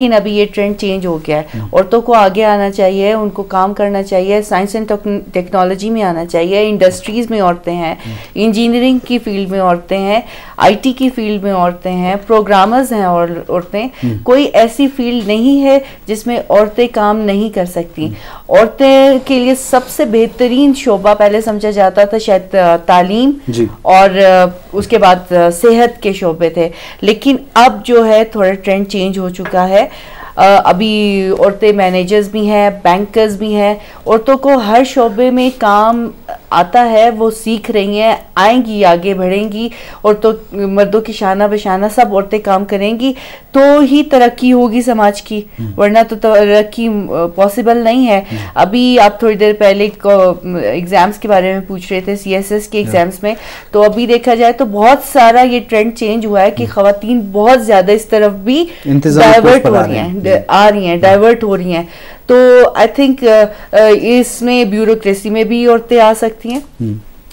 لیکن ابھی یہ ٹرینڈ چینج ہو گیا ہے۔ عورتوں کو آگے آنا چاہیے، ان کو کام کرنا چاہیے، سائنس اینڈ ٹیکنالوجی میں آنا چاہیے، انڈسٹریز میں عورتیں ہیں، انجینئرنگ کی فیلڈ میں عورتیں ہیں، آئی ٹی کی فیلڈ میں عورتیں ہیں، پروگرامرز ہیں اور عورتیں۔ کوئی ایسی فیلڈ نہیں ہے جس میں عورتیں کام نہیں کر سکتی۔ عورتیں کے لیے سب سے بہترین شعبہ پہلے سمجھا جاتا تھا شاید، آ، تعلیم جی۔ اور، آ، اس کے بعد، آ، صحت کے شعبے تھے، لیکن اب جو ہے تھوڑا ٹرینڈ چینج ہو چکا ہے۔ آ، ابھی عورتیں مینیجرز بھی ہیں، بینکرز بھی ہیں، عورتوں کو ہر شعبے میں کام آتا ہے، وہ سیکھ رہی ہیں، آئیں گی، آگے بڑھیں گی۔ عورتوں، مردوں کی شانہ بشانہ سب عورتیں کام کریں گی تو ہی ترقی ہوگی سماج کی، ورنہ تو ترقی، آ، پاسبل نہیں ہے۔ ابھی آپ تھوڑی دیر پہلے کو، ایگزامز کے بارے میں پوچھ رہے تھے، سی ایس ایس کے ایگزامز میں، تو ابھی دیکھا جائے تو بہت سارا یہ ٹرینڈ چینج ہوا ہے کہ خواتین بہت زیادہ اس طرف بھی انتظامی پوسٹ ڈائیورٹ پر ہو آ رہی رہی ہیں، ہیں۔ ڈ-، آ رہی ہیں، ڈائیورٹ ہو رہی ہیں۔ تو آئی تھنک، آ، آ، اس میں بیوروکریسی میں بھی عورتیں آ سکتی ہیں۔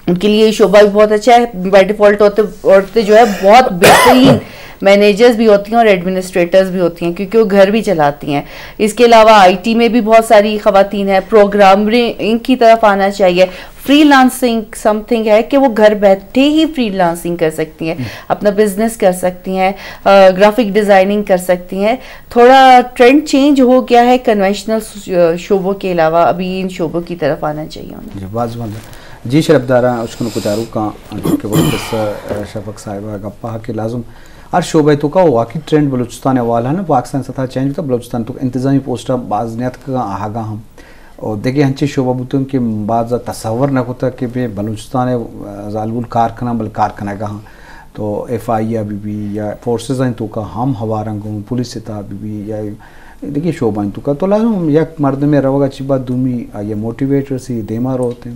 ان کے لیے یہ شعبہ بھی بہت اچھا ہے۔ بائی ڈیفالٹ ہوتے، عورتیں جو ہے بہت بہترین مینیجرز بھی ہوتی ہیں اور ایڈمنسٹریٹرز بھی ہوتی ہیں، کیونکہ وہ گھر بھی چلاتی ہیں۔ اس کے علاوہ آئی ٹی میں بھی بہت ساری خواتین ہیں، پروگرامنگ کی طرف آنا چاہیے۔ فری لانسنگ سم تھنگ ہے کہ وہ گھر بیٹھے ہی فری لانسنگ کر سکتی ہیں، اپنا بزنس کر سکتی ہیں، آ، گرافک ڈیزائننگ کر سکتی ہیں۔ تھوڑا ٹرینڈ چینج ہو گیا ہے کنونشنل س-، شعبوں کے علاوہ، ابھی ان شعبوں کی طرف آنا چاہیے انہیں۔ جی، باز وند۔ جی، شرفداراں اشکنوک و چاروکاں، انچو کہ وقت اس، آ، شفق صاحب ء گپا کہ لازم ہر شعبہ تو کا واقعی ٹرینڈ بلوچستان حوالہ نہ پاکستان سطح چینج تو بلوچستان تو انتظامی پوسٹ باز نیت کا آہگا ہم۔ اور دیکھیں ہنچے شعبہ بوتوں کہ باز تصور نہ کوتا کہ بے بلوچستان ء زالبول کار کناں، بل کار کنگا ہاں۔ تو ایف آئی اے بی بی یا فورسز ہیں تو کا ہم ہوارنگ ہوں، پولیس سطح بی بی یا دیکھیں شعبہ ہیں تو کا تو لازم یک مردم روگا چی بات دومی آئی موٹیویٹر سی دیما روتے ہیں۔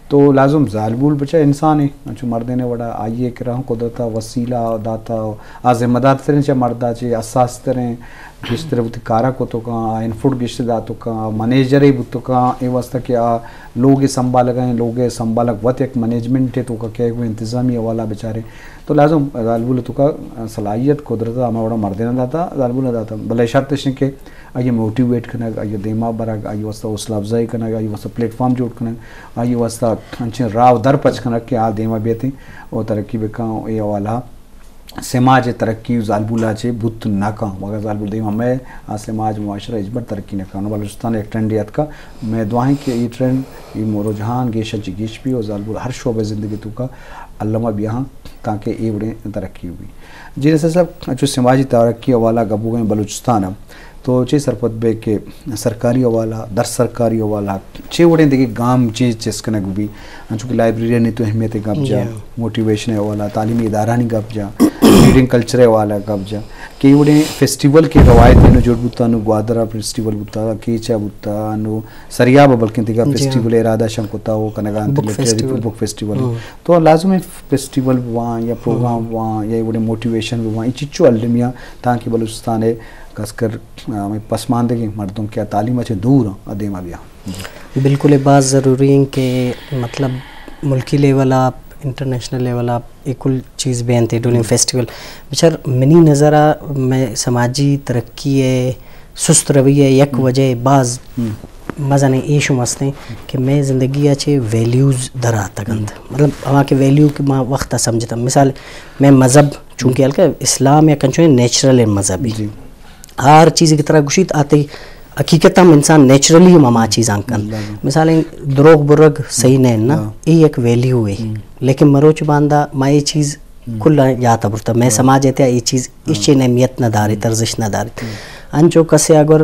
تو لازم زالبول بچا انسان ہے، انچو مردین وڑا آئیے کہ رہا قدرتا وسیلہ داتا، آ ذمہ دار ترین چا مردا چے حساس ترین، گیشتر وتی کارا کتو کاں، آ انپٹ گیشتر داتو کاں، آ منیجرے بوتو کاں، اے واسطہ کہ آ لوگ سنبھالگا ہیں، لوگ سنبھالگ وت یک منیجمنٹ ہے تو کا کہ کوئی انتظامی حوالہ بچارے۔ تو لازم زالبول تو کا صلاحیت، قدرت ہما وڑا مردین داتا، زالبول داتا۔ بلے شرط اش کہ آئی موٹیویٹ کنگ، آئی دیما برگ، آئی واسطہ حوصلہ افزائی کنگ، آئی واسطہ پلیٹ فارم جوڑ کنگ، آئی واسطہ انچیں راہ و در پچ کنگ کہ آ دیما بیتیں و ترقی بکاں۔ اے حوالہ سماج ترقی زالبولا چے بوت نہ کاں۔ اگر زالبول دیما مئے آ سماج معاشرہ ہچبر ترقی نہ کاں۔ بلوچستان یک ٹرینڈے اتکا، مئے دعائیں کہ اے ٹرینڈ، اے مو رجحان گیشا چے گیش بی و زالبول ہر شعبہ زندگی توکا الما بیاہاں تاکہ اے وڑیں ترقی بی۔ جی نصر صاحب، انچو سماجی ترقی حوالہ گپ بوگیں بلوچستان ء تو چے سرپد بے کہ سرکاری حوالہ، در سرکاری حوالہ چے وڑیں دگہ گام چے چست کنگ بی؟ انچو کہ لائبریریانی تو اہمیت گپ جا، جی۔ موٹیویشن حوالہ، تعلیمی ادارہانی گپ جا، ریڈنگ کلچر حوالہ گپ جا کہ اے وڑیں فیسٹیول کے روایت نو جوڑ بوتا، نو گوادر فیسٹیول بوتا، کیچا بوتا، نو سریاب بلکن دگہ جی۔ فیسٹیول ارادہ شم کتا، وہ کنگا انت بک لٹریری فیسٹیول۔ بک فیسٹیول۔ ہاں۔ تو لازم ہے فیسٹیول بواں یا پروگرام ہاں۔ بواں یا وڑے موٹیویشن بواں، یہ چیچو المیاں تاکہ بلوچستان ہے خاص کر، آ، ہمیں پسماندگی مردم کیا تعلیم اچھے دور ہیں، ادیما بیا۔ بالکل، یہ بات ضروری ہیں کہ مطلب ملکی لیول آپ، انٹرنیشنل لیول آپ، یہ کل چیز بینت، ڈولیں فیسٹیول۔ بچار منی نظر آ، میں سماجی ترقی ہے، سست روی ہے، یک ہم۔ وجہ باز ہم۔ مزنیں ایشو مستیں کہ میں زندگی آ چے ویلیوز در آتگ انت۔ ہم۔ مطلب ہما کہ ویلیو کہ ما وقت آ سمجھتا۔ مثال، میں مذہب چونکہ ہلکا اسلام یک انچو نیچرل مذہب ہے۔ جی۔ ہر چیز کی طرح گشیت آتے حقیقت ہم انسان نیچرلی ہم ہما چیزاں کن۔ لازم۔ مثال دروغ برگ صحیح نہیں نا، ہاں۔ یہ ایک ویلیو ہے۔ ہم۔ لیکن مروچ باندا ما یہ چیز ہم۔ کل یات برتا۔ میں ہاں۔ سماج اتیا یہ چیز ہاں۔ اس چین اہمیت نہ داری، ہم۔ ارزش نہ داری۔ ہم۔ انچو کسے اگر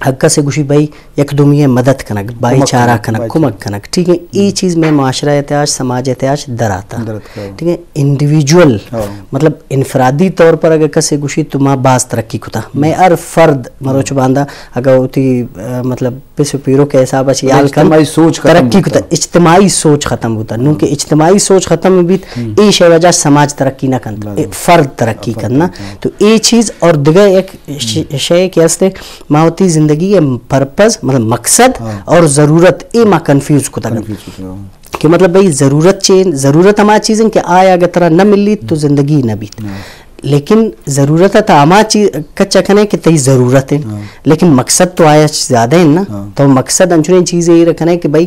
ہر کسے گوشی بھائی یک دومی مدد کنگ، بھائی کمک چارہ کنگ، کنگ، بھائی کمک چارہ۔ کنگ، ٹھیک ہے، اے ہم۔ چیز میں معاشرہ اتحاج، سماج اتحاج در آتا۔ در آتا۔ ٹھیک ہے، انڈیویجول، ہاں۔ مطلب انفرادی طور پر اگر کسے گوشی تو ما باز ترقی کتا، ہم۔ میں ہر فرد مروچ ہم۔ باندا اگر ہوتی، آ، مطلب پس و پیرو کے حساب اچ یال کن اجتماعی سوچ ختم ترقی بوتا۔ کتا، اجتماعی سوچ ختم ہوتا۔ ہاں۔ نونکہ اجتماعی سوچ ختم بیت، ہم۔ اے شے وجہ سماج ترقی نہ کنت، لازم۔ اے فرد ترقی فرد کرنا۔ ترقی۔ تو اے چیز اور دگہ ایک ش-، ہم۔ شے کہ است ما وتی زندگی ء پرپز، مطلب مقصد ہاں۔ اور ضرورت، اے ما کنفیوز کتگ انت۔ کنفیوز کتگ، ہاں۔ کہ مطلب بھئی ضرورت چے، ضرورت ہما چیز انت کہ آیا اگر ترا نہ ملیت تو ہم۔ زندگی نہ بیت۔ ہاں۔ لیکن ضرورت ءَ تو ہما چیز کچ ءَ کنے کہ تئی ضرورت ہے۔ لیکن مقصد تو آیا زیادہ ہے نا۔ تو مقصد انچویں چیزے ایر کنے کہ بھائی،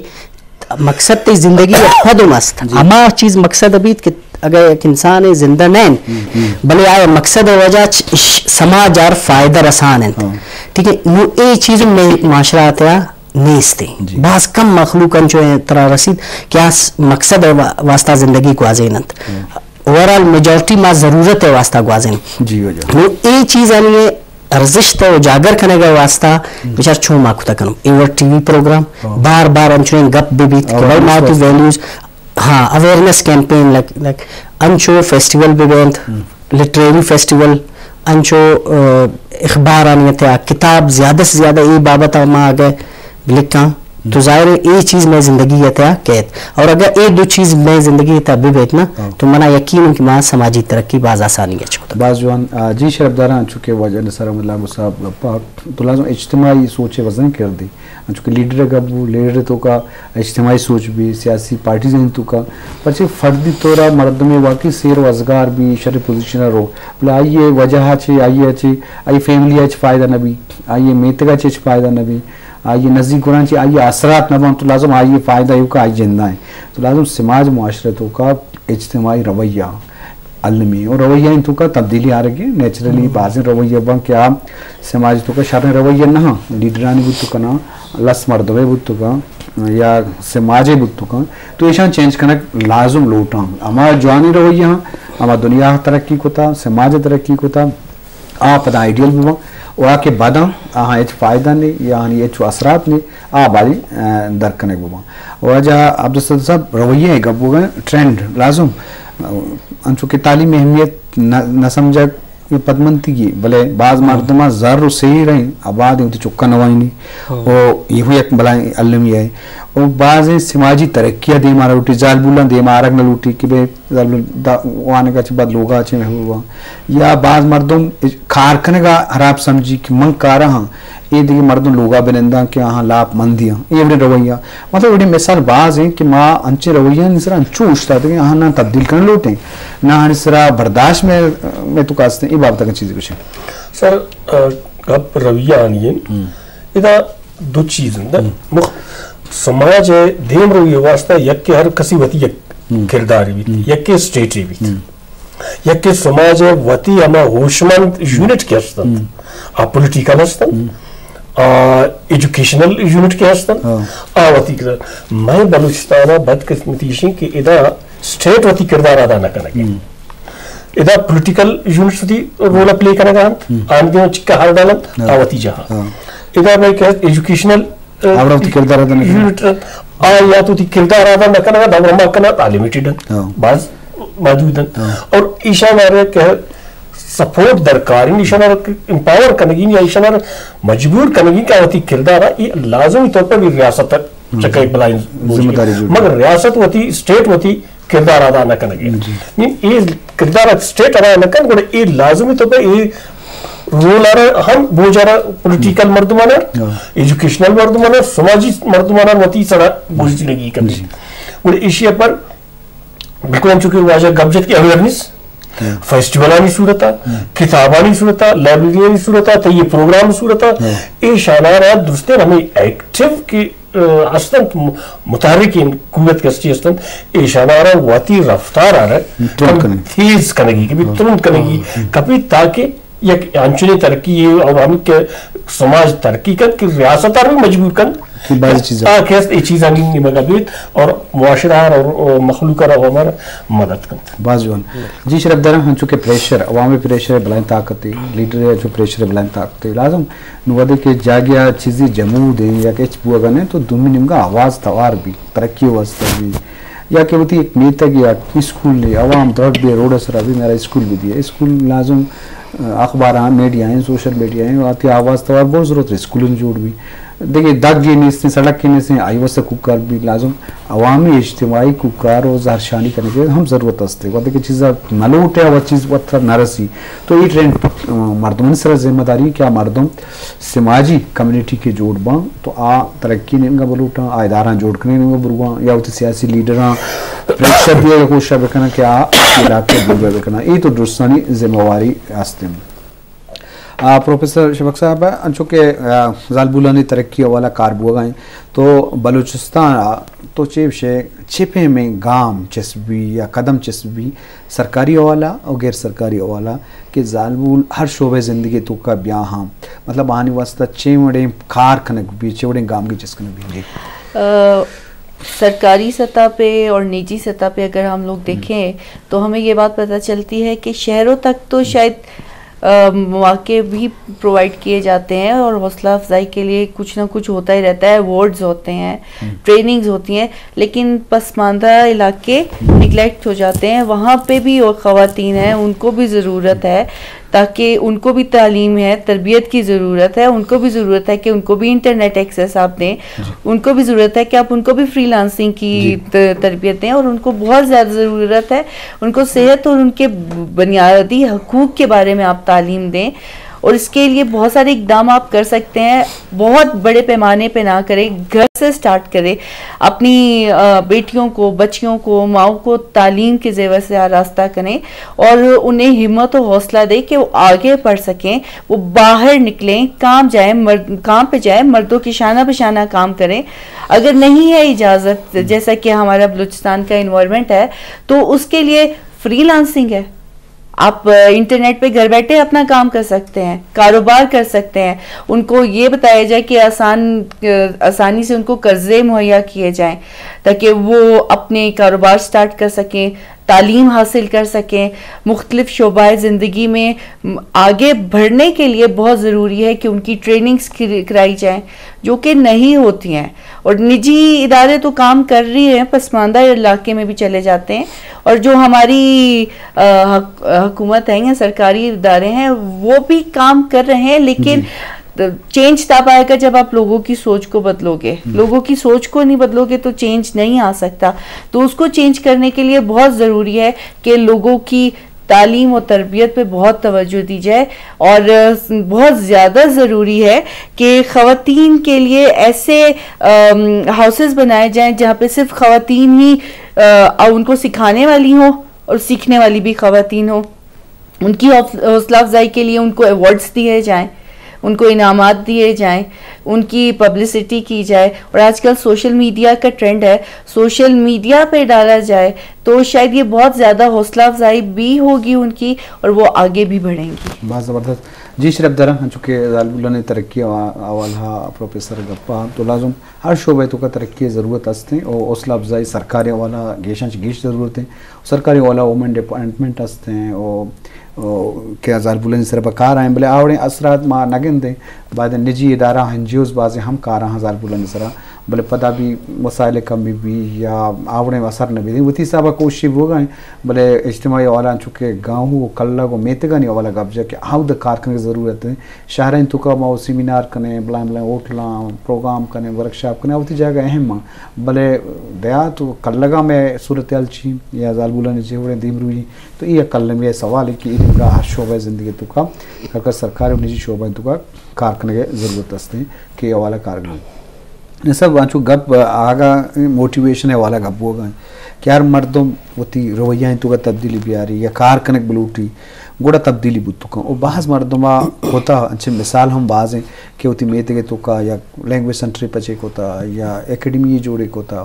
مقصد تئی زندگی ءَ پد ہم است۔ ہما چیز مقصد بیت کہ اگر یک انسان زندہ نہ انت، بلے آیا مقصد ءِ وجہ چ-، ش-، سماج ءَ فائدہ رسان انت۔ ٹھیک ہے، نو اے چیز میں معاشرہ ءِ تہا نیست۔ باز کم مخلوق انچو ترا رسیت کہ آ س-، مقصد ءِ وا-، واسطہ زندگی گوازین انت۔ اوورآل میجورٹی ما ضرورت ءِ واسطہ گوازین۔ نو اے چیز آنی ارزشت ءَ اجاگر کنگ ءِ واسطہ بچار چون ما کتہ کنوں۔ اے وڑ ٹی وی پروگرام بار بار انچویں گپ بہ بیت کہ بھائی ما وتی ویلیوز، ہاں، اویئرنس کیمپین لگ، لگ، انچو فیسٹیول بہ بینت، لٹریری فیسٹیول، انچو، آ، اخبارانی تہا کتاب زیادہ سے زیادہ اے بابت ءَ ما اگہ لکھاں تو ظاہر ہے اے چیز مئے زندگی ءِ تہا کیت، اور اگر اے دو چیز مئے زندگی ءِ تہا بہ بیت نا تو منا یقین ہے کہ ما سماجی ترقی باز آسانی اچ کتہ۔ باز جوان، آ، جی شرفداراں، چونکہ واجہ نثار احمد لانگو صاحب گپا تو لازم اجتماعی سوچ ءِ وزن کردی۔ انچو کہ لیڈر ءِ گپ بو، لیڈر ءِ توکا اجتماعی سوچ بی، سیاسی پارٹیز ءِ توکا، پرچے فردی طور ءَ مردمے واقعی سیر و ازگار بی، شر پوزیشن ءَ رو، بلے آئی ءِ وجہ ءَ چے، آئی ءَ چے، آئی فیملی ءَ چے فائدہ نہ بی، آئی ءِ میتگ ءَ چے ہچ فائدہ نہ بی، آئی ءِ نزیک گراں چے، آئی ءَ اثرات نہ بان، تو لازم آئی ءِ فائدہ ایوکا آئی جند ءَ ایں۔ تو لازم سماج معاشرہ ءِ توکا اجتماعی رویہ المی اور رویہ ءِ توکا تبدیلی آرگی، نیچرلی بازیں رویہ بان کہ آ سماج ءِ توکا شریں رویہ نہ ہاں، لیڈرانی بوت کناں، لس مردمے بوت کناں یا سماجے بوت کناں، تو ایشان چینج کنگ لازم لوٹاں۔ ہما جوانی رویہ ہاں، ہما دنیا ترقی کتا، سماج ترقی کتا، آ پدا آئیڈیل بباں، و آ کہ بداں، آہاں ہچ فائدہ نے یا آہانی ہچ اثرات نے، آ بالی، آ، در کنگ بباں۔ واجہ عبدالستار صاحب، رویہ ءِ گپ بوگا، ٹرینڈ لازم، آ، انچو کہ تعلیم اہمیت نہ، نہ سمجھگ پدمنتگی، بلے باز مردماں زر و سیر ہیں، آباد ہیں، وتی چکا نوائینی، او یہ یک بلائیں المی ہے۔ او بازیں سماجی ترقی ءَ دیما نہ لوٹی، زالبولاں دیما آرگ نہ لوٹی کہ بے زالبول دا-، وانگا چہ بعد لوگا چہ محبوباں۔ یا باز مردم اج-، کار کنگا حراب سمجھی کہ من کارا ہاں، اے دگہ مردم لوگا بننداں کہ آہاں لاپ مندیاں۔ اے وڑیں رویہ۔ مطلب وڑیں مثال باز ہیں کہ ما انچیں رویانی سرا انچو اوشتاتگیں، آہاں نہ تبدیل کرن لوٹیں، نہ آہانی سرا برداشت میں، میں تو کاستیں، اے بابت اگن چیزی گوشیں۔ سر، آ، گپ رویہ آنی ہیں۔ ادا دو چیز انت۔ مخ-، سماج ءِ دیم روی واسطہ یک کہ ہر کسی وتی یک کرداری بیت، یک کہ اسٹیٹے بیت، یک کہ سماج ءِ وتی ہما ہوشمند یونٹ کہ ہستنت، آ پولیٹیکل ہستنت، آ ایجوکیشنل یونٹ کہ ہستنت، آ وتی کردار۔ مئے بلوچستان ءَ بدقسمتی ایشیں کہ ادا اسٹیٹ وتی کردار ادا نہ کنگ۔ ادا پولیٹیکل یونٹس وتی رول پلے کنگا انت، آن دیما چکا ہر ڈالنت، آ وتی جاہا۔ ادا مئے کہ ایجوکیشنل، آ، آ وتی کردار ادا نہ کنگا۔ یونٹ، آ یا تو وتی کردار ادا نہ کنگا، ڈبر ما کنات، آ لمیٹڈ انت، باز محدود انت۔ اور ایشان آرے کہ سپورٹ درکار انت، ایشان آرے امپاور کنگی یا ایشان آرے مجبور کنگی کہ وتی کردار اے لازمی طور پر ریاست چکا ایک بلائیں ذمہ داری جوڑ۔ مگر ریاست وتی، اسٹیٹ وتی کردار ادا نہ کنگ ءَ۔ نی اے کردار اسٹیٹ ادا نہ کن، گڑا اے لازمی طور پر اے رول ءَ را ہم بوجھ ءَ را پولیٹیکل مردماں ءَ، ایجوکیشنل مردماں ءَ، سماجی مردماں ءَ وتی سرا بوجھ لگی کنی۔ گڑا ایشی ءَ پر بالکل ہم چونکہ واجہ گپ جت کہ اویئرنیس، فیسٹیولانی صورت ءَ، کتابانی صورت ءَ، لائبریریانی صورت ءَ، تئی پروگرام صورت ءَ، اے شانارا درستیں ہمیں ایکٹیو کہ ہستنت، م-، متحرکیں قوت کہ ہستی ہستنت، ایشانارا وتی رفتار ءَ را تیز کنگی، کہ بی ترند کنگی کپی، تاکہ یک انچنیں ترقی اور ہم کہ سماج ترقی کنت کہ ریاست ءَ را بھی مجبور کنت کہ بعضی چیزاں آ کہ ہست اے چیزانی نیمگا بیت اور معاشرہ اور مخلوق ءَ را ہمارا مدد کنت۔ باز جوان۔ جی شرف دارم، ہنچو کہ پریشر، عوامی پریشر بلائیں طاقتے، لیڈر ءِ ہنچو پریشر بلائیں طاقتے۔ لازم نوں وھدے کہ جاگے ءَ چیزے جمود ایں یا کہ ہچ بوگا نہ ایں تو دومی نیمگا آواز توار بی، ترقی ءِ واستہ بی، یا کہ وتی یک میتگ یا اسکول نے عوام دڑ بی روڈ ءِ سرا بی مارا اسکول بدیے۔ اسکول لازم اخباراں، میڈیا ایں، سوشل میڈیا ایں، آتی آواز توار بہت ضرورت ہے، اسکولیں جوڑ بی، دیکھیں دگ یہ نیستیں، سڑک یہ نیستیں، آئی واسطہ کوکار بی لازم، عوامی اجتماعی کوکار و زہرشانی کنگے ہم ضرورت ہستے، وقتی کہ چیزا نلوٹے و چیز وقت نرسی، تو یہ ٹرینڈ مردمانی سر ذمہ داری کہ آ مردم سماجی کمیونٹی کے جوڑ باں تو آ ترقی نیمگا بلوٹاں، آ اداراں جوڑ کنگ نیمگا برواں، یا وتی سیاسی لیڈراں پریشر دیگ ءِ کوشش بکناں کہ آ علاقہ دور بکناں۔ اے تو درستانی ذمہ واری است انت۔ آ، پروفیسر شبک صاحب، انچو کہ، آ، زالبولانی ترقی حوالہ کار بوگا ہیں، تو بلوچستان آ تو چے وشے، چے پیمیں گام چست بی یا قدم چست بی سرکاری حوالہ و غیر سرکاری حوالہ کہ زالبول ہر شعبہ زندگی توکا بیا ہاں، مطلب آنی واسطہ چے وڑیں کار کنگ بی، چے وڑیں گامگی چست کنگ بی؟ جی۔ آ، سرکاری سطح پہ اور نجی سطح پہ اگر ہم لوگ دیکھیں تو ہمیں یہ بات پتہ چلتی ہے کہ شہروں تک تو شاید، آ، مواقع بھی پرووائیڈ کیے جاتے ہیں اور حوصلہ افزائی کے لیے کچھ نہ کچھ ہوتا ہی رہتا ہے، ایوارڈز ہوتے ہیں، ٹریننگز ہوتی ہیں، لیکن پسماندہ علاقے نگلیکٹ ہو جاتے ہیں، وہاں پہ بھی اور خواتین ہیں، ان کو بھی ضرورت ہے تاکہ ان کو بھی تعلیم ہے، تربیت کی ضرورت ہے، ان کو بھی ضرورت ہے کہ ان کو بھی انٹرنیٹ ایکسیس آپ دیں، ان کو بھی ضرورت ہے کہ آپ ان کو بھی فری لانسنگ کی ت-، تربیت دیں، اور ان کو بہت زیادہ ضرورت ہے، ان کو صحت اور ان کے بنیادی حقوق کے بارے میں آپ تعلیم دیں، اور اس کے لیے بہت سارے اقدام آپ کر سکتے ہیں۔ بہت بڑے پیمانے پہ نہ کریں، گھر سے سٹارٹ کریں، اپنی، آ، بیٹیوں کو، بچیوں کو، ماؤں کو تعلیم کے زیور سے آراستہ کریں اور انہیں ہمت و حوصلہ دیں کہ وہ آگے بڑھ سکیں، وہ باہر نکلیں، کام جائیں، مرد، کام پہ جائیں، مردوں کی شانہ بہ شانہ کام کریں۔ اگر نہیں ہے اجازت، جیسا کہ ہمارا بلوچستان کا انوائرمنٹ ہے، تو اس کے لیے فری لانسنگ ہے۔ آپ، آ، انٹرنیٹ پہ گھر بیٹھے اپنا کام کر سکتے ہیں، کاروبار کر سکتے ہیں۔ ان کو یہ بتایا جائے کہ آسان، آ، آسانی سے ان کو قرضے مہیا کیے جائیں تاکہ وہ اپنے کاروبار سٹارٹ کر سکیں، تعلیم حاصل کر سکیں۔ مختلف شعبۂ زندگی میں، م، آگے بڑھنے کے لیے بہت ضروری ہے کہ ان کی ٹریننگز کر-، کرائی جائیں، جو کہ نہیں ہوتی ہیں۔ اور نجی ادارے تو کام کر رہی ہیں، پسماندہ علاقے میں بھی چلے جاتے ہیں، اور جو ہماری، آ، حک-، حکومت ہیں یا سرکاری ادارے ہیں، وہ بھی کام کر رہے ہیں، لیکن چینج تب آئے گا جب آپ لوگوں کی سوچ کو بدلو گے۔ لوگوں کی سوچ کو نہیں بدلو گے تو چینج نہیں آ سکتا۔ تو اس کو چینج کرنے کے لیے بہت ضروری ہے کہ لوگوں کی تعلیم و تربیت پہ بہت توجہ دی جائے، اور بہت زیادہ ضروری ہے کہ خواتین کے لیے ایسے، ام، ہاؤسز بنائے جائیں جہاں پہ صرف خواتین ہی، آ، ان کو سکھانے والی ہوں اور سیکھنے والی بھی خواتین ہوں۔ ان کی حوص-، حوصلہ افزائی کے لیے ان کو ایوارڈز دیے جائیں، ان کو انعامات دیے جائیں، ان کی پبلسٹی کی جائے۔ اور آج کل سوشل میڈیا کا ٹرینڈ ہے، سوشل میڈیا پہ ڈالا جائے تو شاید یہ بہت زیادہ حوصلہ افزائی بھی ہوگی ان کی اور وہ آگے بھی بڑھیں گی۔ بہت زبردست۔ جی شرف درا، چونکہ زالبولانی ترقی حوا-، حوالہ پروفیسر گپا تو لازم ہر شعبہ توکا ترقی ضرورت ہستیں اور حوصلہ افزائی سرکاری حوالہ گیشاں چہ گیش ضرورت ہیں۔ سرکاری والا وومن ڈپارٹمنٹ ہستیں او، او کہ زالبولانی سر بہ کار آئیں، بلے آوڑیں اثرات ما نہ گندیں۔ بعد نجی ادارہ، این جی اوز بازیں ہم کار آں زالبولانی سرا، بلے پدا بھی وسائل کمی بھی یا آوڑیں اثر نہ بھی دیں۔ وتی حسابا کوشش بوگا ہیں، بلے اجتماعی حوالہ چونکہ گاؤں و کلگ و میتگانی حوالہ گپ جا کہ آود کار کنگ ضرورت ہے۔ شہریں توکا ما سیمینار کنیں، بلائیں بلائیں ہوٹلاں پروگرام کنیں، ورکشاپ کنیں، وتی جاگہ اہم آں۔ بلے دیہات و کلگاں مئے صورتحال چی یا زالبولانی چے وڑیں دیمروئی، تو اے یک المی سوالے کہ اے نیمگا ہر شعبہ زندگی توکا، خاص کر سرکاری و نجی شعبہ توکا کار کنگے ضرورت ہستیں کہ اے حوالہ کار کنیں۔ نہ سب انچو گپ آگا موٹیویشن حوالہ گپ بوگا کہ ہر مردم وتی رویہ توکا تبدیلی بیاری یا کار کنگ بلوٹی، گڑا تبدیلی بوت کن۔ و باز مردما کتا، انچیں مثال ہم باز ہیں کہ وتی میتگے توکا یا لینگویج سنٹرے پچے کتا یا اکیڈمی جوڑے کتا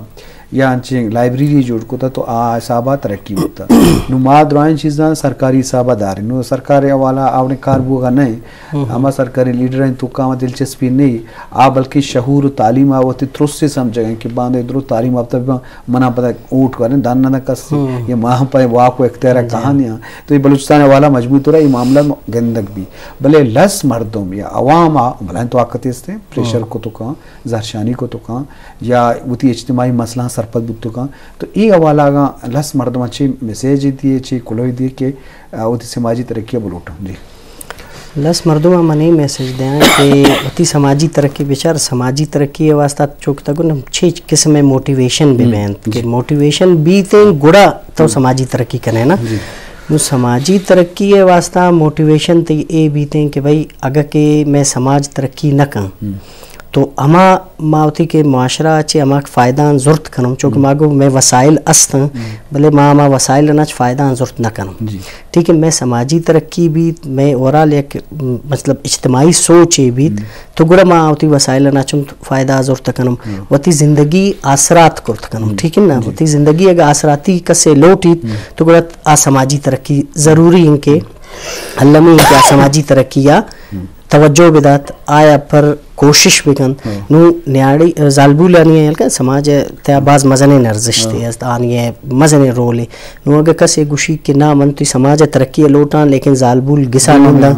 یا انچیں لائبریری جوڑ کتا تو آ حسابا ترقی بوتا۔ نو ما درائیں چیزاں سرکاری حسابا داریں۔ نو سرکاری حوالہ آوڑیں کار بوگا نہیں۔ ہما سرکاری لیڈر ہیں توکا ہما دلچسپی نہیں۔ آ بلکہ شعور و تعلیم آ وتی ترس سے سمجھگیں کہ باندے درو تعلیم یافتہ بباں، منا پدا اوٹ وریں، دان نہ کس، یا ما ہم پہ واک و اختیار کہانی ہاں۔ تو یہ بلوچستان حوالہ مجموعی طور یہ معاملہ گندگ بھی۔ بلے لس مردم یا عوام آ بلائیں طاقت استیں، پریشر کو تو کہاں، زہرشانی کو تو کہاں، یا وتی اجتماعی مسئلہ سرپد بوت تو کہاں۔ تو یہ حوالہ اگاں لس مردم چے میسج دیے، چے کلوئی دیے کہ، آ، وتی سماجی ترقی بلوٹاں۔ جی۔ لس مردم ء من اے میسج دیاں کہ وتی سماجی ترقی، بچار سماجی ترقی ء واسطہ چوک تگو نہ چے قسم ء موٹیویشن بہ ہم، بینت کہ جی۔ موٹیویشن بیت گڑا تو ہم۔ سماجی ترقی کنے نا۔ جی۔ نو سماجی ترقی ء واسطہ موٹیویشن تئی اے بیت کہ بھئی اگہ کہ میں سماج ترقی نہ کن ہم۔ تو ہما ما وتی کہ معاشرہ چے ہما فائدہ آن زرت کنم، چونکہ ہم۔ ما گو میں وسائل استن، ہم۔ بلے ما ہما وسائل نا چ فائدہ آن زرت نہ کنم۔ جی۔ ٹھیک ہے، میں سماجی ترقی بیت، میں اوورال یک، م، مطلب اجتماعی سوچے بیت، ہم۔ تو گڑا ما وتی وسائل نا چم فائدہ زرت کنم، ہم۔ وتی زندگی آسرات کرت کنم، ہم۔ ٹھیک ہے نا؟ جی۔ وتی زندگی اگر آسراتی کسے لوٹیت، ہم۔ تو گڑا آ سماجی ترقی ضروری ہیں کہ المی کہ آ سماجی ترقی یا ہم۔ توجہ بدات، آیا پر کوشش بکن۔ ہم۔ نو نیاڑی زالبولانی ہلکا سماج تیا باز مزنیں ارزشتے ہم۔ است، آنی مزنیں رولے۔ نو اگہ کسے گوشی کہ نا من تی سماج ترقی لوٹاں لیکن زالبول گسا ہم۔ ننداں،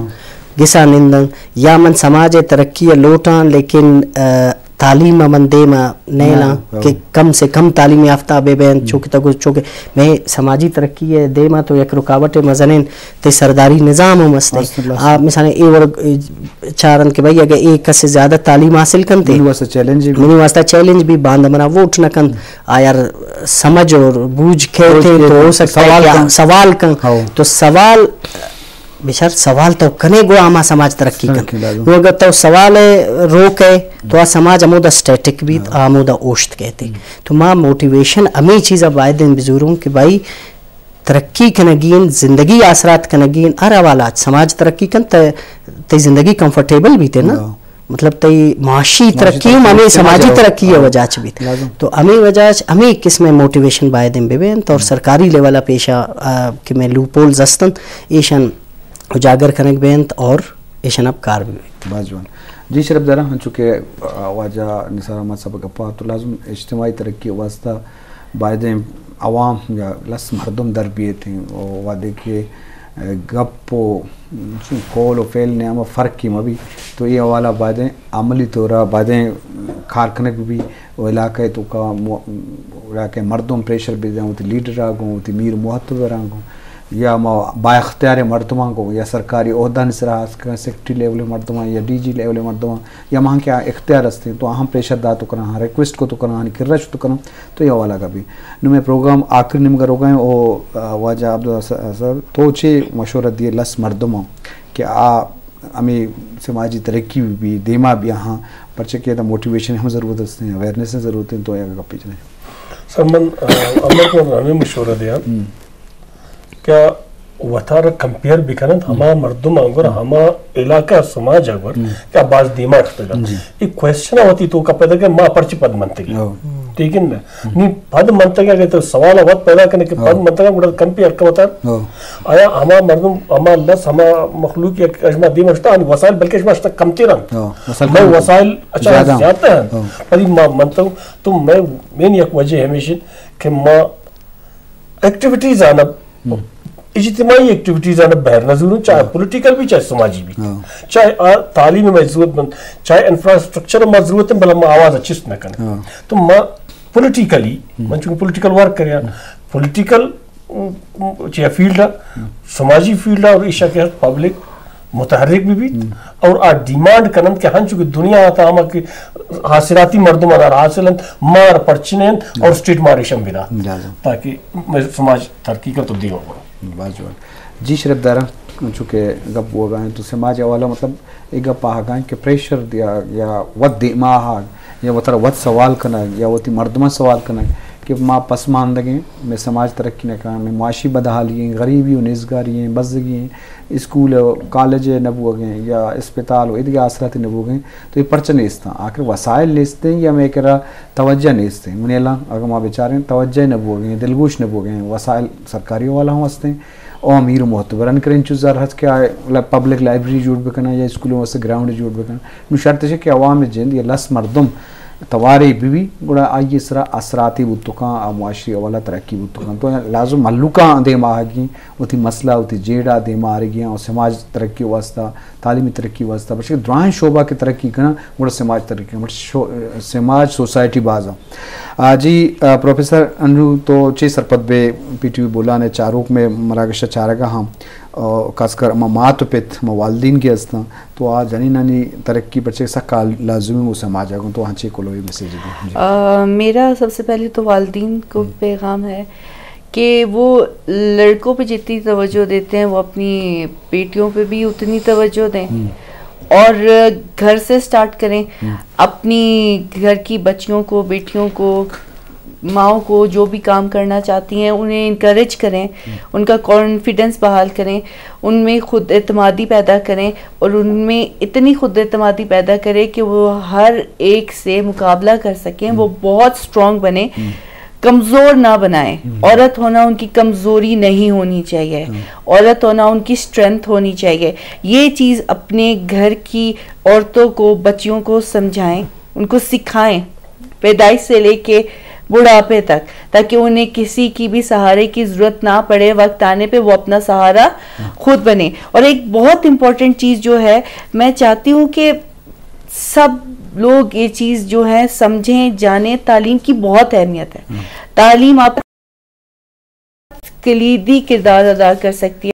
گسا ننداں، یا من سماج ترقی لوٹاں لیکن، آ، تعلیم ء من دیم ء نیلاں نہ، کہ ہو۔ کم سے کم تعلیم یافتہ بہ بین، ہم۔ چونکہ تگو، چونکہ میں سماجی ترقی ء دیم ء تو یک رکاوٹ مزنیں تے سرداری نظام ہم است۔ است، است۔ آ، مثلاً اے وڑ، اے چارن کہ بھئی اگر اے کس زیادہ تعلیم حاصل کنتے، منی واسطہ چیلنج بھی۔ منی واسطہ چیلنج بھی، باند منا ووٹ نہ کنت۔ ہم۔ آ یار سمجھ اور بوجھ کہتے بوجھ تو کہتے ہو سکتا ہے سوال کہ کن۔ سوال کن۔ ہو۔ تو سوال بچار سوال تو کنے گڑا ہما سماج ترقی کن۔ ترقی لازم۔ نو اگر تو سوال ء روک ہے تو آ سماج ہمودا سٹیٹک بیت، ہاں۔ آ ہمودا اوشت کہتے۔ ہم۔ تو ما موٹیویشن ہمیں چیزا باید بزوروں کہ بھائی ترقی کنگین، زندگی آسرات کنگین، ہر حوالہ سماج ترقی کن تے، تے زندگی کمفرٹیبل بیتے نا۔ ہاں۔ مطلب تئی معاشی معاشی ترقی ہم ترقی ہمیں سماج سماجی ہو۔ ترقی ہاں۔ وجہ چ بیت۔ لازم۔ تو ہمیں وجہ چ ہمیں قسم موٹیویشن باید ببینت اور ہم۔ سرکاری لیول پیشہ، آ، کہ میں لوپ ہولز ہستن ایشان اجاگر کنگ بینت اور ایشان اب کار ببینت۔ باز جوان۔ جی شرف دارا، ہنچو کہ، آ، واجہ نثار احمد صاحب گپا تو لازم اجتماعی ترقی واسطہ بایدیں عوام یا لس مردم در بیتیں و وہدے کہ، آ، گپ و قول و فعل نیام فرق کی مبی تو یہ حوالہ بایدیں عملی طورا بایدیں کار کنگ بی و علاقہ توکا مو-، علاقہ مردم پریشر بدیں، وتی لیڈر آ گوں، وتی میر معتبر آ گوں، یا ما با اختیار مردماں گوں یا سرکاری عہدانی سرا، خاص کر سیکرٹری لیول مردماں یا ڈی جی لیول مردماں، یا ماں کہ اختیار ہستیں تو آہاں پریشر دات کناں، آہاں ریکویسٹ کو تو کناں، آہانی کرا شت کناں، تو یہ حوالہ کا بھی۔ نو میں پروگرام آخر نیمگا روگا ہیں او، آ، واجہ عبداللہ س-، صاحب تو چے مشورہ دیے لس مردماں کہ آ ہمیں سماجی ترقی بھی دیما بھی آہاں، پرچہ کہ دا موٹیویشن ہم ضرورت ہستیں، اویئرنیس ضرورت ہیں، تو یک گپی جنیں۔ سر من، آ، امر کو ہمیں مشورہ دیا ہم۔ کہ وتارا کمپیئر بکننت ہما مردم آنگر، ہم۔ ہما علاقہ سماج آنگر ہم۔ کہ باز دیما رفتگا۔ جی۔ ایک کوشچن ہوتی تو کا پیدا کہ ما پرچی پد منتگی۔ ہو۔ ٹھیک ہے نا؟ ہم۔ نی پد منتگا کہ تو سوال وت پیدا کرنے کہ ہو۔ پد منتگا گڑا کمپیئر کا وتار۔ ہو۔ آیا ہما مردم، ہما لس، ہما مخلوق یک اجما دیما شتا، آنی وسائل بلکہ اجما شتا کم تیرن۔ ہو۔ وسائل میں کم۔ وسائل اچھا زیادہ۔ زیادہ ہیں۔ ہو۔ پری ما منتو تو میں، میں یک وجہ ہمیشہ کہ ما ایکٹیویٹیز آنب، ہم۔ اجتماعی ایکٹیویٹیز آنب بہر نہ زوروں، چاہے ہاں۔ پولیٹیکل بھی، چاہے سماجی بھی۔ ہاں۔ چاہے آ تعلیم میں ضرورت بند، چاہے انفراسٹرکچر میں ضرورت ہے، بلے ما آواز اچست نہ کریں۔ ہاں۔ تو ما پولیٹیکلی، ہم۔ من چونکہ پولیٹیکل ورک کریا، ہم۔ پولیٹیکل، ام، ام، چاہے فیلڈ ہے، ہم۔ سماجی فیلڈ ہے اور ایشا کے پبلک متحرک بھی بیت ہم۔ اور آ ڈیمانڈ کننت کہ ہنچو کہ دنیا آتا ہما کہ حاصلاتی مردم آنار حاصل انت، مار پرچنے انت ہم۔ اور اسٹیٹ ماریشن بدا لازم۔ تاکہ میں سماج ترقی کر تو دیما بڑھو۔ باز جوان۔ جی شرف دارا، چونکہ گپ بوگا ہیں تو سماج حوالہ مطلب ایک گپ آہگا ہیں کہ پریشر دیا یا وت دیما آہگ یا وتر وت سوال کنگ یا وتی مردمان سوال کنگ کہ ما پسماندگیں، میں سماج ترقی نہ کن، میں معاشی بدحالی ہیں، غریبی و نیزگاری ہیں، بزگی ہیں، اسکول و کالج نہ بوگیں یا اسپتال و ادگہ آسراتی نہ بوگیں، تو یہ پرچہ نیستاں؟ آخر وسائل نیستیں یا میں کرا توجہ نیستیں؟ منی اللہ اگر ما بچاریں توجہ نہ بوگیں، دلگوش نہ بوگیں، وسائل سرکاری والا ہم ہستیں، او امیر و معتبران کریں چو زر ہست کہ آ ل-، پبلک لائبریری جوڑ بکنن یا اسکولوں واسطے گراؤنڈ جوڑ بکنن۔ نو شرط ہے کہ عوام جند یا لس مردم توارے بی بی، گڑا آئی سرا اثراتی بوتکاں، آ معاشی اولا ترقی بوتکاں۔ تو لازم ملوکاں دیما آگی، وتی مسئلہ، وتی جیڑا دیما آرگی اور سماج ترقی واسطہ، تعلیمی ترقی واسطہ، بلکہ درائیں شعبہ کے ترقی کرنا، گڑا سماج ترقی کرنا، بلکہ شو-، سماج سوسائٹی بازا۔ آ، جی، آ، پروفیسر انو تو چے سرپد بے پی ٹی وی بولان چاروک میں مراگش چارگا ہاں۔ اور خاص کر ہما مات و پت، ہما والدین کہ ہستاں، تو آ جنینانی ترقی پرچے سکا لازمی ہو سماج ءَ گوں، تو ہنچیں کلوہی میسج دے؟ جی۔ آ، میرا سب سے پہلے تو والدین کو ہم۔ پیغام ہے کہ وہ لڑکوں پہ جتنی توجہ دیتے ہیں، وہ اپنی بیٹیوں پہ بھی اتنی توجہ دیں۔ ہم۔ اور گھر سے سٹارٹ کریں، ہم۔ اپنی گھر کی بچیوں کو، بیٹیوں کو، ماؤں کو جو بھی کام کرنا چاہتی ہیں، انہیں انکریج کریں، ہم۔ ان کا کانفیڈنس بحال کریں، ان میں خود اعتمادی پیدا کریں اور ان میں اتنی خود اعتمادی پیدا کریں کہ وہ ہر ایک سے مقابلہ کر سکیں، وہ ہم۔ بہت اسٹرانگ بنیں۔ ہم۔ کمزور نہ بنائیں۔ ہم۔ عورت ہونا ان کی کمزوری نہیں ہونی چاہیے، ہم۔ عورت ہونا ان کی اسٹرینتھ ہونی چاہیے۔ یہ چیز اپنے گھر کی عورتوں کو، بچیوں کو سمجھائیں، ان کو سکھائیں، پیدائش سے لے کے بڑھاپے تک، تاکہ انہیں کسی کی بھی سہارے کی ضرورت نہ پڑے، وقت آنے پہ وہ اپنا سہارا خود بنے۔ اور ایک بہت امپورٹنٹ چیز جو ہے، میں چاہتی ہوں کہ سب لوگ یہ چیز جو ہے سمجھیں، جانیں، تعلیم کی بہت اہمیت ہے۔ ہم۔ تعلیم آپ کلیدی کردار ادا کر سکتی ہے۔